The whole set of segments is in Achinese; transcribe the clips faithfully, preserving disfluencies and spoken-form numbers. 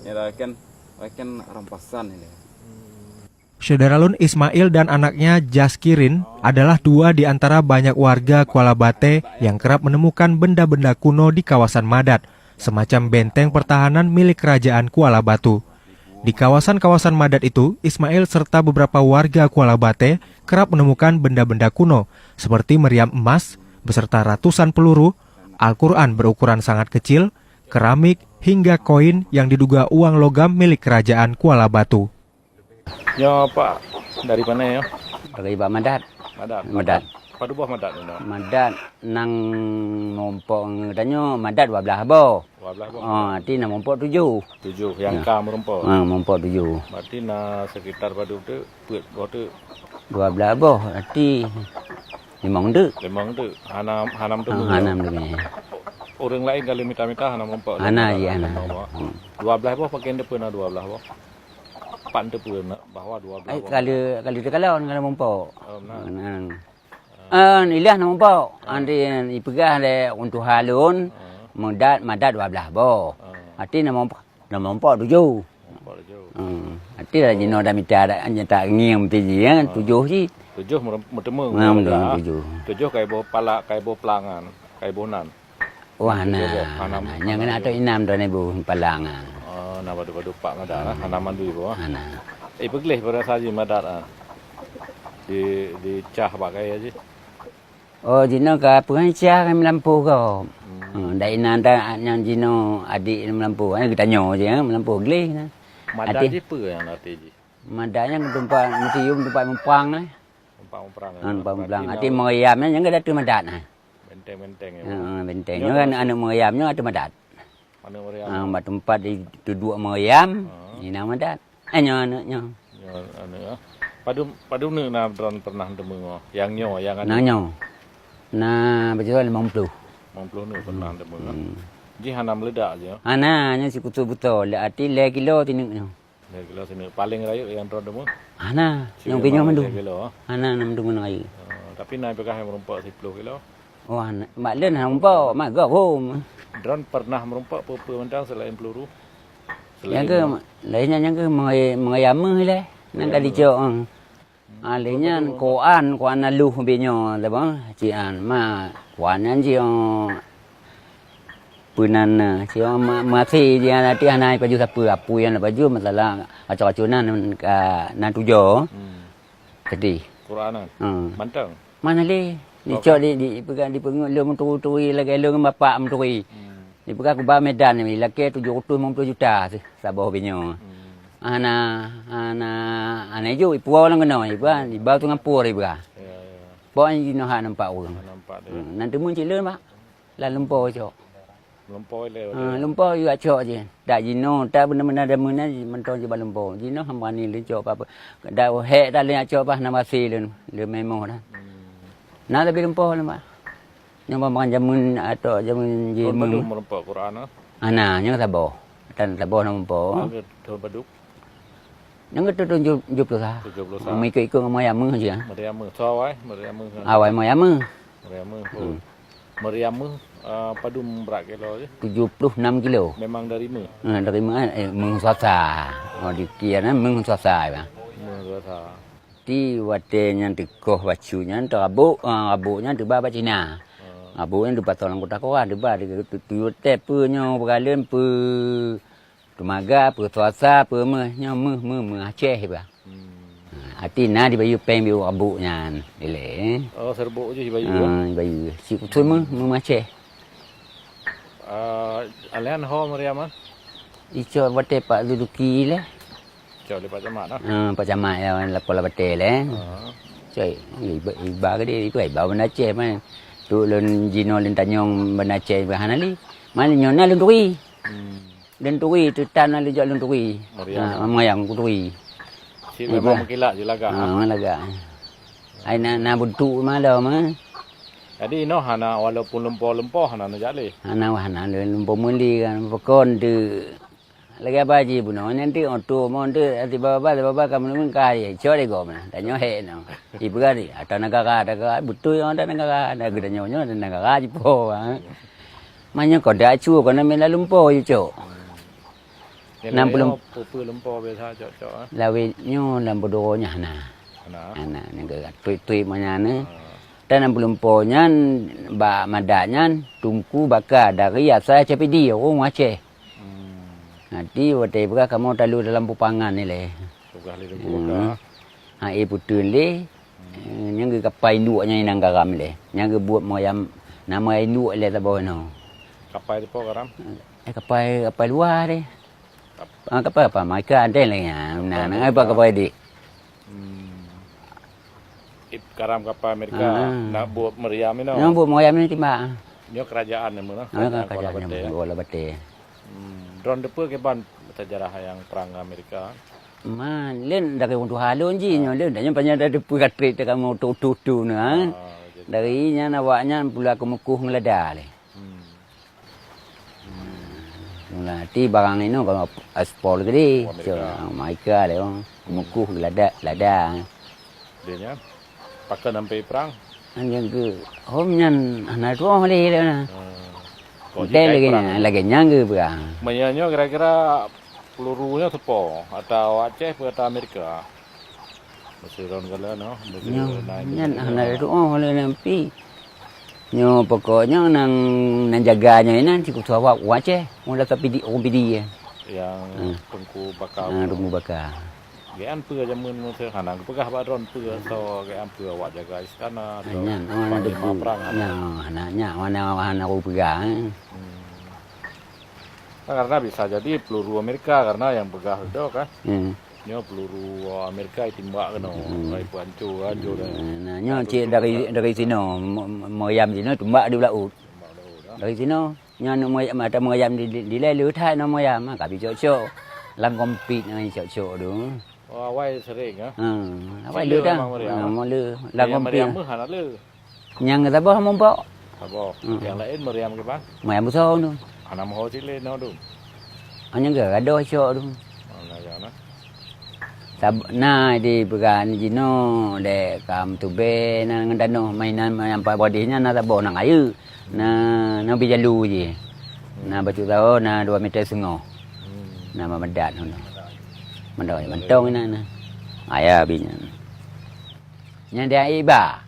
Ya, kan, kan rampasan ini. Saudara lôn Ismail dan anaknya Jaskirin adalah dua di antara banyak warga Kuala Bate yang kerap menemukan benda-benda kuno di kawasan Madat, semacam benteng pertahanan milik Kerajaan Kuala Batu. Di kawasan-kawasan Madat itu, Ismail serta beberapa warga Kuala Bate kerap menemukan benda-benda kuno, seperti meriam emas beserta ratusan peluru, Al-Quran berukuran sangat kecil, keramik, hingga koin yang diduga uang logam milik Kerajaan Kuala Batu. Nyoe Pak, dari mana ya? Dari Bak Madat. Madat. Madat. Padum boh madat nyoe? Madat nang meurumpok ngon tanyoe, madat dua belas boh. Dua belas boh. Ah, arti na meurumpok tujoh. Tujoh, yang Ya. ka meurumpok. Ah, meurumpok tujoh. Berarti na sekitar padum tu, peuet boh tu? Dua belas boh, arti limong tu. Limong tu. Hana, hana meuteumé. Ah, hana meuteumé. Ureueng laén kalau mita-mita hana meurumpok. Hana Hana ji, hana. meurumpok. Hmm. Dua belas boh pakai teupeu na dua belas boh. Pan teupeu na bahwa dua belas Ai, boh. kalau, kalau teukalon, kalau meurumpok. Oh, nah. Nah. Ah, ilah na meurumpok. Ah. Nanti ipeugah lé ureueng tuha lôn, Ah. madat, madat dua belas boh. Ah. Arti na meurumpok, na meurumpok tujoh. Meurumpok tujoh. Hmm. Arti dah jinoe dah mita dah, hanya tak ngieng meuti ji, ya, Ah. tujoh ji. Tujoh meutem-, meuteumé. Ah, meuteumé tujoh. Tujoh kai boh pala, kai boh pelangan, kai boh nan. Wah, Tujoh na, boh, hana, na. Nyang hana kena tujoh. Atau inam droeneuh boh palang, ah. Oh, na padum-padum pak madat, ah. Hana mandui boh, ah. Hana. Eh, peugleh pada saji madat, ah. Di, dicah bak kayèe jih. Oh, jinoe ka peue cah kami lampôh gob. Hmm. Hmm, dak inan dak nyang jinoe adik lam lampôh, eh, geutanyoe je, eh, lam lampôh gleh na. Madat Adik. jih peue nyang arti jih? Madat nyang teumpat meusium, teumpat muprang, eh. Teumpat muprang, Ha, ya. muprang, Berarti muprang. Até na meuriam nyan, nyan ka ateueh madat, ha. Benteng-benteng, ya. Ha, benteng. Nyoe Nyoe kan termasuk aneuk meuriam nyoe ateueh madat. Aneuk meuriam. Ha, bak teumpat di tuduek meuriam, Ha. inan madat. Eh, nyoe aneuk nyoe. Nyoe aneuk, ya. Padum, padum neuk na droen pernah teumeungoh? Yang nyoe, yang Na aneuk? nyoe. Na beujeuet limong ploh. Limong ploh neuk pernah Hmm. teumeungoh. Hmm. Jih hana meuledak je. Hana, nyoe sikutu butôi. Lé arti lhèe kilo ti neuk nyoe. Lhèe kilo sineuk. Paléng rayeuk nyang droen teumé? Hana, Sineuk nyang binyueng mandum. Lhèe kilo, ah. Hana, hana mandum ngon rayeuk. Oh, tapi na peugah nyang meurumpok siplôh kilo? Oh, hana. Mak lôn hana meurumpok, mak gob hom. Droen pernah meurumpok peue-peue mantong selain peluru? Nyang Selain ke, lain nyan nyang ke mengai-, mengai ameuh lé. Nang Mengai ka ameuh. dicok, ah. Ah, lé nyan kuan, kuan na lôh bit nyoe, lé bang, cit an. Ma, kuan nyan cit, oh, peunan na, cit, oh, ma-, masih ji, hana ti hana pajoh sapeue, apui nyan pajoh, masalah racu-racu nan, ka, nan tujoh. Hmm. Jadi. Quran nan? Hmm. Mantong? Mana lé? Berapa? Dicok di, di, peugah, dipeungeut lôn meuturi-turi lagèe lôn ngon bapak meuturi. Hmm. Dipeugah kuba Medan ni, lakèe tujoh reutôh limong ploh juta saboh bit nyoe. Hmm. Hana, hana, hana ijok, ipuwoe lam keunoe, iba, iba Singapura iba. Ya, ya. Pok jinoe hana nampak ureueng. Hana nampak dia. Hmm, nan teumeung cit lôn, Pak. Lam lumpoe cok. Lumpoe lé. Ha, dia. Lumpoe juga cok je. Tak jinoe, tak beuna-beuna jameun nyan mantong jiba lumpoe. Jinoe hana berani lôn cok apa-apa. Dak hék dak lôn cok bah nama si lôn, lôn memoh dah. Hmm. Nah, tapi lumpoe lôn, Pak. Nyang ban jameun atau jameun Tahun jimeuem. Padum meurumpok Quran, ah? Hana, nyang saboh. Tan saboh na meurumpok. Lagèe tahun padum? Nyang geuh tahun tujoh puluh sa. Tujoh puluh sa. Meuikot-ikot ngon meuriam je, ah. Meuriam, soe awai, meuriam. Awai meuriam. Meuriam, oh. Hmm. Meuriam, ah, padum brat kilo je? Tujoh puluh enam kilo. Memang dari meuh? Ah, dari meuh, eh, meuh Suasa. Oh, di Kian, eh, meuh Suasa, ya. Meuh Suasa. Ti watèe nyan teukoh bacut nyan teurabok, ah, rabok nyan teuba bak Cina. Ah. Rabok nyan teupasoe lam kuta Koran, teuba di tu-, tu-, watèe peue nyoe beuraleueng peue teumaga, peue Suasa, peue meuh, nyoe meuh, meuh, meuh Aceh bah. Hmm. Ha, arti na dibayeue péng biôh rabok nyan, dilèe. Oh, serbuk je dibayeue, ya? Ha, dibayeue. Si khusus meuh, meuh Aceh. Ah, alian ho meuriam, ah? Icok watèe Pak Zuduki lé. Cok lé Pak Camat, ah? Ah, Pak Camat ya, lakoe lam batèe lé. Ah. Cok, iba, iba ke dia, iba, iba Banda Aceh, man. Tu lôn jinoe lôn tanyong Banda Aceh, iba hana lé. Man nyoe na lôn turi. Hmm. Lôn turi, tu tan na lôn jak lôn turi. Meuriam. Ah, meuriam ku turi. Cit Iba. memang meukilat je lagak, Ah, ah? memang lagak. Ai na, na beuntuk malam, ah. Jadi, inoe hana, walaupun lumpoe-lumpoe hana neujak lé? Hana, hana lé lumpoe meuli kan, pokon tu. Lagèe apa ji bunoe, nanti oto mon tu, tiba-tiba, tiba-tiba ka meunung ka ye, cok lé gob na. Tanyoe hék nyoe. Ibu kan, ata negara, ata negara, beutôi nyang ata negara, ata geutanyoe nyoe ata negara jipo, ha. Meunyoe kau dak cu, kau na meunan lumpoe je, cok. Nyan enam puluh. Lawét nyoe peue-peue lumpoe biasa cok-cok, eh? Lawét nyoe lam beudôh nyan hana. Hana? Hana, nyan keuh tuet-tuet manyang nyoe. Ah. Dan enam puluh lumpoe nyan, bak madat nyan, Teungku Baka dari asai Capidi, ureueng Aceh. Hmm. Nanti watèe peugah kamoe talu dalam pupangan ilèe. Peugah lé Teungku Baka. Hmm. Ha, eh, puteuen lé. Hmm. Eh, nyan geuh kapai induek nyan inong garam lé. Nyan geuh buet meuayam, nama induek lé saboh inoe. Kapai teupo garam? Eh, kapai, kapai luwa deh. Kap- Ah, kapai apa? Maika ada lagi. Ah, nah, nah, apa kapai di? Hmm. Ip garam kapai Amerika. Ah. Nak buet meriam inoe. Nak buet meriam ni timbak. Nyoe kerajaan ni meunoe. Ah, kerajaan, kerajaan ni Kuala Batèe. Kuala Batèe. Hmm. Droen teupeue kiban sejarah nyang perang Amerika? Man, lôn dari ureueng tuha lôn jih nyoe lôn. Dan nyoe panyang dah teupeue ka trép teuka meutu-tu-tu nyoe, ha. Ah, jadi. Dari nyan awak nyan pula keumukoh ngeulada lé. Hmm. Hmm. Mula ti barang inoe kalau ekspor keudéh. Oh, Amerika. So, Amerika lé, oh. Keumukoh lada, lada. Dia nyan, pakon sampai perang? Anjing ke, hom nyan hana tuoh lé dah. Hmm. Kok Dai jikai lagi perang nyan, ni? Lagi nyan ke perang. Meunyoe nyoe kira-kira peluru nyoe teupo, atau Aceh atau Amerika? Meusé lôn kala nyoe, meusé Nyoe, na nyan hana tuoh lé nyan pi. Nyoe pokok nyoe nang, nang jaga nyoe inan si kutu awak ureueng Aceh, ureueng Pidie, ureueng Pidie. Nyang Hmm. Teungku Baka. Ah, Teungku Baka. Geuan peue jameun meusé hana geupeugah bak droen peue, so geuan peue awak jaga istana, Ah, so nyan, oh, panglima Teungku. Perang hana. Nyan, oh, hana, nyan, hana, hana geupeugah, eh. Hmm. Karena bisa jadi peluru Amerika, karena nyang peugah itu kan. Hmm. Nyoe peluru Amerika itimbak keunoe, Hmm. Rai peuhanco, hanco dah. Hmm, nah, nyoe Nah, cit peluru dari, Amerika. Dari sinoe, me-, me-, meriam sinoe, timbak di laôt. Timbak laôt, dah. Dari sinoe, nyoe aneuk meriam, mata meriam di, di, di lé leueh that nyoe meriam, ha, ka bicok-cok. Lam kompit nyoe cok-cok tu. Oh, awai sering, ha? Hmm, awai Cile leueh dah. Memang meriam, Ha, ha? Mula. Lam Yang kompit. Meriam meuh hana le. Nyang saboh mumpok. Saboh. Hmm. Nyang laén meriam kiban? Meriam buso tu. Hana meuho cit lé nyoe tu. Hanya ke gadoh cok tu. Oh, na, ya, na. Sab-, na di peugah jinoe dek kam tubé na ngon tanoh mainan nyang paih bodeh nyan na saboh na kayu. Na, na bi jalu je. Hmm. Na bacut sawo na dua meter setengah. Hmm. Na madat tu. Madat mantong na na. Aya bi nyan. Nyan dia iba.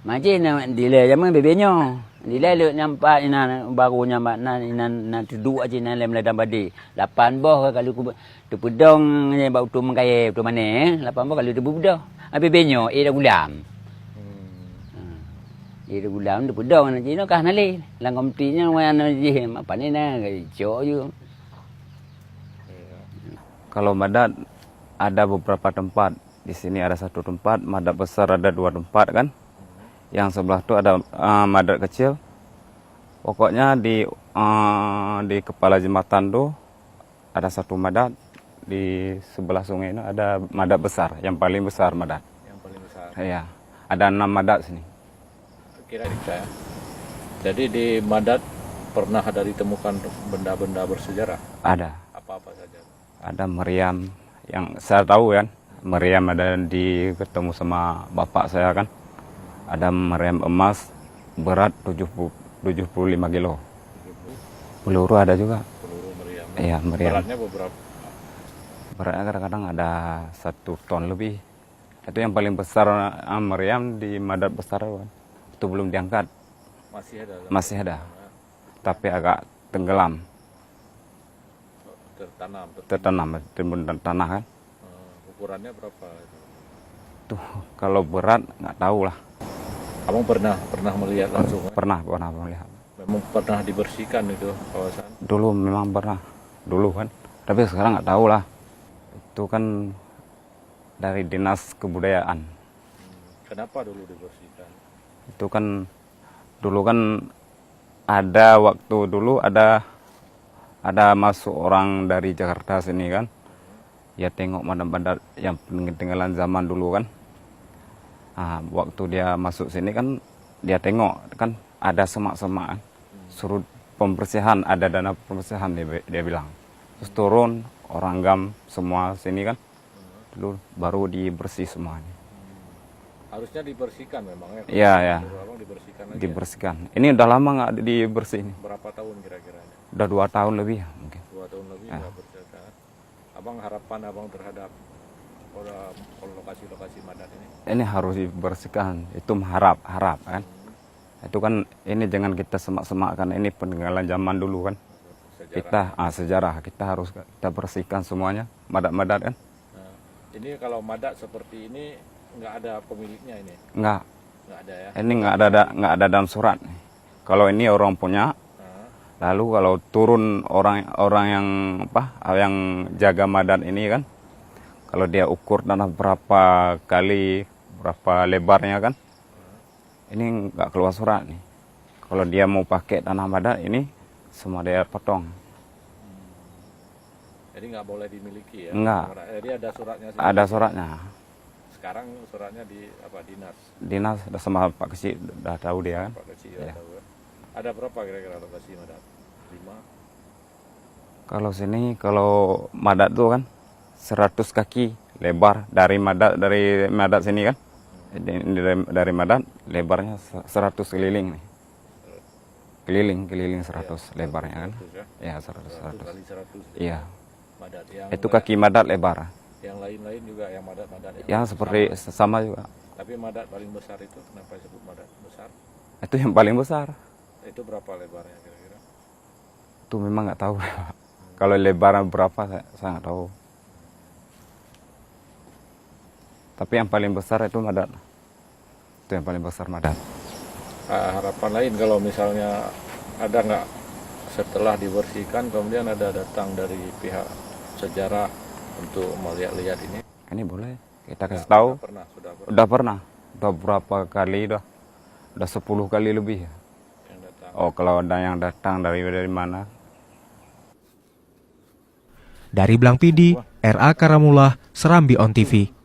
Majih na dilèe jameun bibé nyoe. Dilèe leuek nyang pat inan baru nyang mat nan inan, nan teuduek aja inan lem ladang badé. Lapan boh ka kalu ku teupeudong bak utoe meukayèe, utoe mané, eh. Lapan boh kalu teupeudong. Ah, bibé nyoe, eh, dah gulam. Hmm. Ha. Eh, dah gulam teupeudong nan jinoe kah nalé. Lam komti nyoe wayang nan jih, mak pané na, cok ju. Kalau madat ada beberapa tempat. Di sini ada satu tempat, madat besar ada dua tempat kan. Yang sebelah tu ada, ah, madat kecil. Pokoknya di, ah, di kepala jembatan tu ada satu madat, di sebelah sungai tu ada madat besar, yang paling besar madat. Yang paling besar. Iya, ada enam madat sini. Kira-kira, ya. Jadi di madat pernah ada ditemukan benda-benda bersejarah? Ada. Apa-apa saja? Ada meriam yang saya tahu kan, meriam ada di ketemu sama bapak saya kan. Ada meriam emas berat tujuh puluh, tujuh puluh lima kilo. Peluru ada juga. Peluru meriam. Iya, meriam. Beratnya beberapa? Beratnya kadang-kadang ada satu ton lebih. Itu yang paling besar, ah, meriam di madat besar itu kan. Itu belum diangkat. Masih ada? Masih ada. Tapi agak tenggelam. Tertanam, tertanam. Tertanam, tertimbun dan tanah kan. Eh, ukurannya berapa itu? Tuh, kalau berat nggak tahu lah. Abang pernah, pernah melihat langsung, kan? Pernah, pernah melihat. Memang pernah dibersihkan itu kawasan? Dulu memang pernah, dulu kan. Tapi sekarang nggak tahu lah. Itu kan dari Dinas Kebudayaan. Hmm, kenapa dulu dibersihkan? Itu kan, dulu kan ada waktu dulu ada, ada masuk orang dari Jakarta sini kan. Ya tengok madat-madat yang peninggalan zaman dulu kan. Ah, waktu dia masuk sini kan, dia tengok kan ada semak-semak kan. Suruh pembersihan, ada dana pembersihan dia, dia bilang. Terus turun, orang GAM semua sini kan. Dulu baru dibersih semuanya. Harusnya dibersihkan memang ya. Iya, iya. Menurut abang dibersihkan lagi ya? Dibersihkan. Ini udah lama nggak dibersih ini. Berapa tahun kira-kiranya? Udah dua tahun lebih ya, mungkin. Dua tahun lebih? Ya. Abang, harapan abang terhadap, eh, lokasi-lokasi madat ini? Ini harus dibersihkan, itu mengharap, harap kan. Hmm. Itu kan, ini jangan kita semak-semakkan, ini peninggalan zaman dulu kan. Sejarah. Kita, ah, sejarah, kita harus kita bersihkan semuanya, madat-madat kan. Nah, ini kalau madat seperti ini nggak ada pemiliknya ini? Nggak. Nggak ada ya? Ini nggak ada, ada, nggak ada dalam surat. Kalau ini orang punya, nah, lalu kalau turun orang, orang yang apa, yang jaga madat ini kan, kalau dia ukur tanah berapa kali, berapa lebarnya kan, ini nggak keluar surat nih. Kalau dia mau pakai tanah madat ini, semua dia potong. Hmm. Jadi nggak boleh dimiliki ya? Nggak. Jadi ada suratnya sendiri? Ada suratnya. Sekarang suratnya di apa, dinas? Dinas, dah sama Pak Kecil, dah tahu dia kan. Pak Kecil, ya, tahu ya. Ada berapa kira-kira lokasi madat? Lima? Kalau sini, kalau madat tuh kan seratus kaki lebar dari madat, dari madat sini kan. Dari, dari, dari madat lebarnya se-, seratus keliling nih. Keliling, keliling seratus lebarnya kan. Seratus ya? Ya, seratus, seratus. Seratus kali seratus. Iya. Madat yang itu kaki madat lebar. Yang lain-lain juga yang madat-madat yang yang seperti sama juga. Tapi madat paling besar itu kenapa disebut madat besar? Itu yang paling besar. Itu berapa lebarnya kira-kira? Itu memang nggak tahu. Kalau lebar berapa, saya, saya nggak tahu. Tapi yang paling besar itu madat. Itu yang paling besar madat. Ah, harapan lain kalau misalnya ada nggak setelah dibersihkan, kemudian ada datang dari pihak sejarah untuk melihat-lihat ini? Ini boleh. Kita kasih tahu. Sudah pernah, sudah pernah. Udah pernah. Udah berapa kali dah? Udah sepuluh kali lebih. Yang datang. Oh, kalau ada yang datang dari, dari mana? Dari Blang Pidi, R A Karamullah, Serambi On T V.